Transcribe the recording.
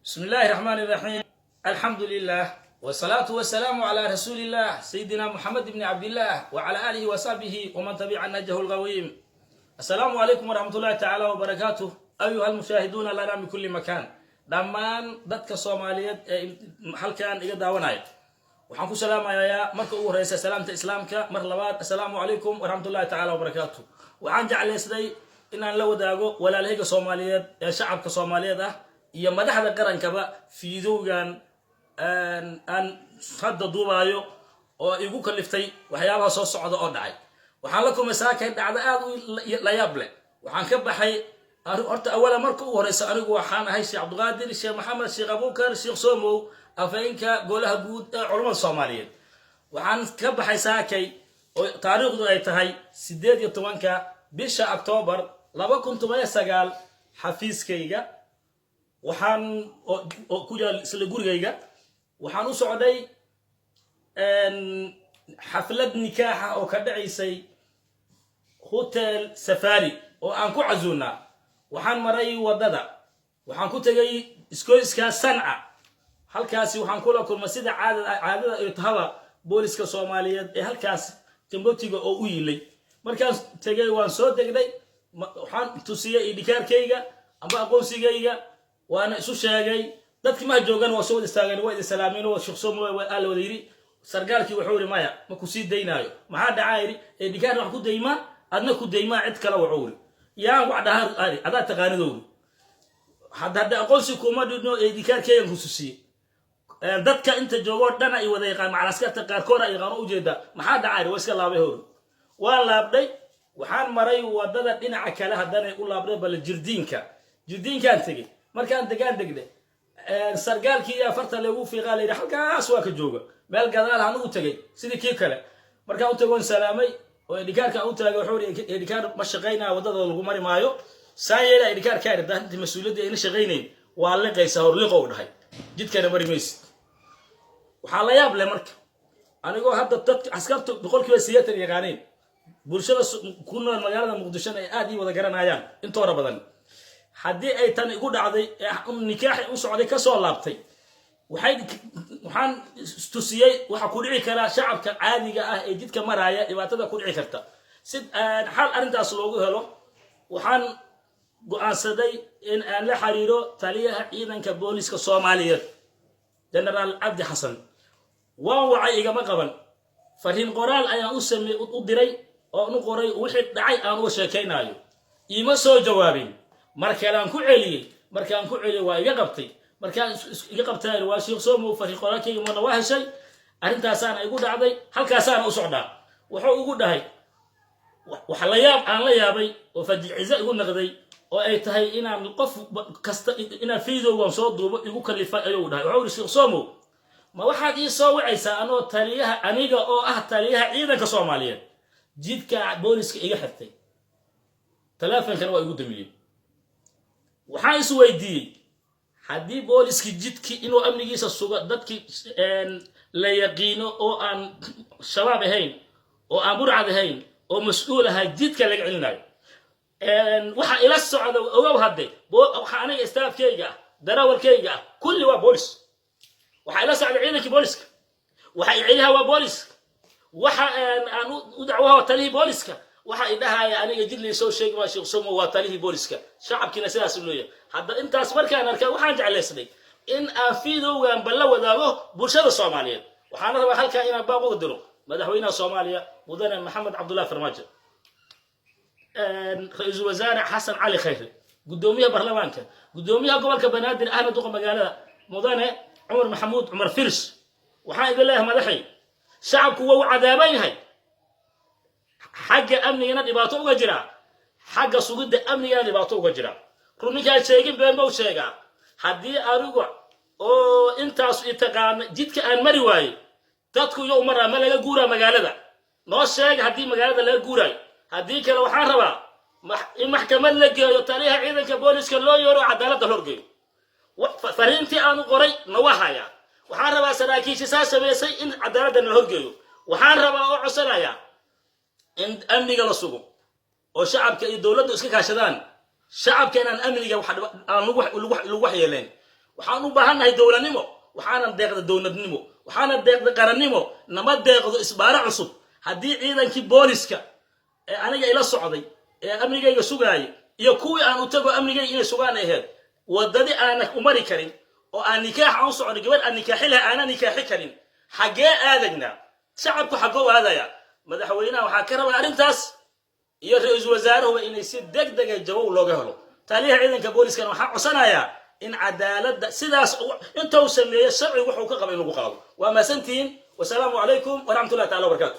بسم الله الرحمن الرحيم، الحمد لله والصلاة والسلام على رسول الله سيدنا محمد بن عبد الله وعلى آله وصحبه ومن تبع نهجه القويم. السلام عليكم ورحمة الله تعالى وبركاته، أيها المشاهدون لنا من كل مكان. Dhammaan dadka Soomaaliyeed ee halkan iga daawanaya waxaan ku salaamayaa marka ugu horeysa salaamta Islaamka. Mar labaad, assalaamu calaykum waraxmatullahi tacaala wabarakaatu. Waxaan jeclaystay inaan la wadaago walaalahayga Soomaaliyeed ee shacabka Soomaaliyeed ah iyo madaxda qarankaba fiidowgan aan hadda duubaayo oo igu kaliftay waxyaabaha soo socda oo dhacay. Waxaan la kulmay saakay dhacdo aad u la yaab leh. Waxaan ka baxay horta awala marka ugu horeysa, anigu waxaan ahay Sheekh Cabdiqaadir Sheekh Maxamed Sheekh Abuukar Sheekh Somow, afhayeenka Golaha Guud ee Culummada Soomaaliyeed. Waxaan ka baxay saakay oo taariikhdu ay tahay 18-ka bisha Octoobar 2019 xafiiskayga, waxaan oo ku yaal isla gurigayga. Waxaan u socday xaflad nikaaxa oo ka dhacaysay Hotel Safari oo aan ku casuunaa. Waxaan maray waddada, waxaan ku tegay iskoyska Sanca. Halkaasi waxaan kula kulmay, sida caadada ay tahaba, booliska Soomaaliyeed ee halkaas jambotiga oo u yilay. Markaan tegay, waan soo degnay, waxaan tusiyey ID card-kayga amba aqoonsigayga, waana isu sheegay. Dadkii maha joogan waa soo wada istaageen, waa idin salaameen oo "Sheekh Somo" aa la wada yidhi. Sargaalkii wuxuu yidhi: "Maya, ma ku sii daynaayo." "Maxaa dhacaa?" Yidhi. "ID card wax ku daymaa, adna ku daymaa, cid kale." Wuxuu yidhi: "Yaan wax dhaha, adaa taqaanidowri hadda aqoonsi kuma dhidno, ID card-kaygan ku tusiyey. Dadka inta joogoo dhana ay wada yaqaan, macal askarta qaarkood ay yaqaan ujeedaa. Maxaa dhacaa?" Waa iska laabay hor. Waan laabdhay, waxaan maray wadada dhinaca kale, haddana u laabdhay bal Jirdiinka. Jirdiinkaan tegey. Markaan degaan degnay, sargaalkii iyo afarta lagu fiiqaa la yidhi halkaas waa ka jooga meel gadaal. Han ugu tegey sidii kii kale. Markaan u tagoon salaamay oo ID card-ka u taagay, wuxuu yidhi: "ID card ma shaqaynaya, waddada lagu mari maayo." Saan yeela ID card-ka inta mas-uuliyadda ayna shaqaynayn waa liqaysa hor liqow dhahay, jidkana mari maysid. Waxaa la yaab leh marka, anigoo hadda dadka askartu 80% yaqaaneen, bulshada ku nool magaalada Muqdishona ay aad ii wada garanayaan intooda badan, haddii ay tan igu dhacday ee nikaaxi u socday kasoo laabtay, waxaan istusiyey waxa ku dhici karaa shacabka caadiga ah ee jidka maraya, dhibaatada ku dhici karta. Si xal arrintaas loogu helo, waxaan go'aansaday in aan la xiriiro taliyaha ciidanka booliska Soomaaliyeed, Genaraal Cabdi Xasan. Waan wacay, igama qaban. Fariin qoraal ayaan u same u diray oo u qoray wixii dhacay aan uga sheekaynaayo. Iima soo jawaabin. Mar kalean ku celiyey. Markaan ku celiyey, waa iga qabtay. Markaan iga qabtay, "Waa Sheekh Somow, fariin qoraalkayga marna waa heshay, arrintaasaana igu dhacday, halkaasaana u socdaa." Wuxuu ugu dhahay waxa la yaab aan la yaabay oo fajicize igu naqday oo ay tahay inaan qof kasta inaan videogan soo duubo igu kalifay ayuu dhahay. Wuxuu yidhi: "Sheekh Somow, ma waxaad ii soo wacaysaa anoo taliyaha, aniga oo ah taliyaha ciidanka Soomaaliyeed, jidka booliska iga xirtay, taleefonkana waa igu damiyey?" Waxaan is weydiiyey, haddii booliski jidki inuu amnigiisa sugo dadkii la yaqiino oo aan Shabaab ahayn oo aan burcad ahayn oo mas-uul ahaa jidka laga celinayo, waxa ila socda ogow hadde, waxa aniga staff-kayga ah, darawalkayga ah, kulli waa boolis. Waxaa ila socda ciidankii booliska, waxa i celiha waa booliska, waxa aan u dacwaha waa talihii booliska. Waxa i dhahaya aniga jid laysoo sheegi maa, Sheekh Somo, waa talihii booliska. Shacabkiina sidaas u leeyahay. Hadda intaas markaan arkay, waxaan jeclaysnay in aan videogan balla wadaago bulshada Soomaaliyeed. Waxaana rabaa halkan inaan baaq uga diro madaxweynaha Soomaaliya, mudane Maxamed Cabdullahi Farmaajo, ra-iisul wasaare Xasan Cali Khayre, guddoomiyaha baarlamaanka, guddoomiyaha gobolka Banaadir ahna duqa magaalada, mudane Cumar Maxamuud Cumar Firs. Waxaan idin leeyahay, madaxay, shacabku waa u cadaaban yahay, xagga amnigana dhibaato uga jira, xagga sugidda amnigana dhibaato uga jira. Run ninkaan sheegin been bau sheegaa. Haddii anigu oo intaas i taqaana jidka aan mari waaye, dadku iyo umaraa ma laga guuraa magaalada? Noo sheega haddii magaalada laga guuraayo. Haddii kale, waxaan rabaa in maxkamad la geeyo taliyaha ciidanka booliska, loo yeero, cadaaladda horgeeyo. Fariintii aanu qoray na waa hayaa. Waxaan rabaa saraakiisha saa samaysay in cadaaladda nala horgeeyo. Waxaan rabaa oo codsanayaa in amniga la sugo oo shacabka iyo dowladdu iska kaashadaan, shacabka inaan amniga aan lagu waxyeeleen. Waxaan u baahannahay dowladnimo, waxaana deeqda dowladnimo, waxaana deeqda qarannimo, nama deeqdo isbaaro cusub. Haddii ciidankii booliska ee aniga ila socday ee amnigayga sugaayay iyo kuwii aan u tago amnigayga inay sugaan ahayd, waddadii aanan u mari karin oo aan nikaax aan u socono, gabadh aan nikaaxi laha aanan nikaaxi karin, xaggee aadagnaa? Shacabku xaggoo aadaya? Madaxweynaha waxaa ka rabaa arrintaas iyo ra-iisul wasaaruhuba inay si deg dega jawaab looga helo. Taliyaha ciidanka booliskana waxaa codsanayaa in cadaaladda sidaas inta uu sameeyo sharcigu wuxuu ka qaba in lagu qaado. Waa mahadsantihiin. Wasalaamu calaykum waraxmatullahi tacala wabarakaatu.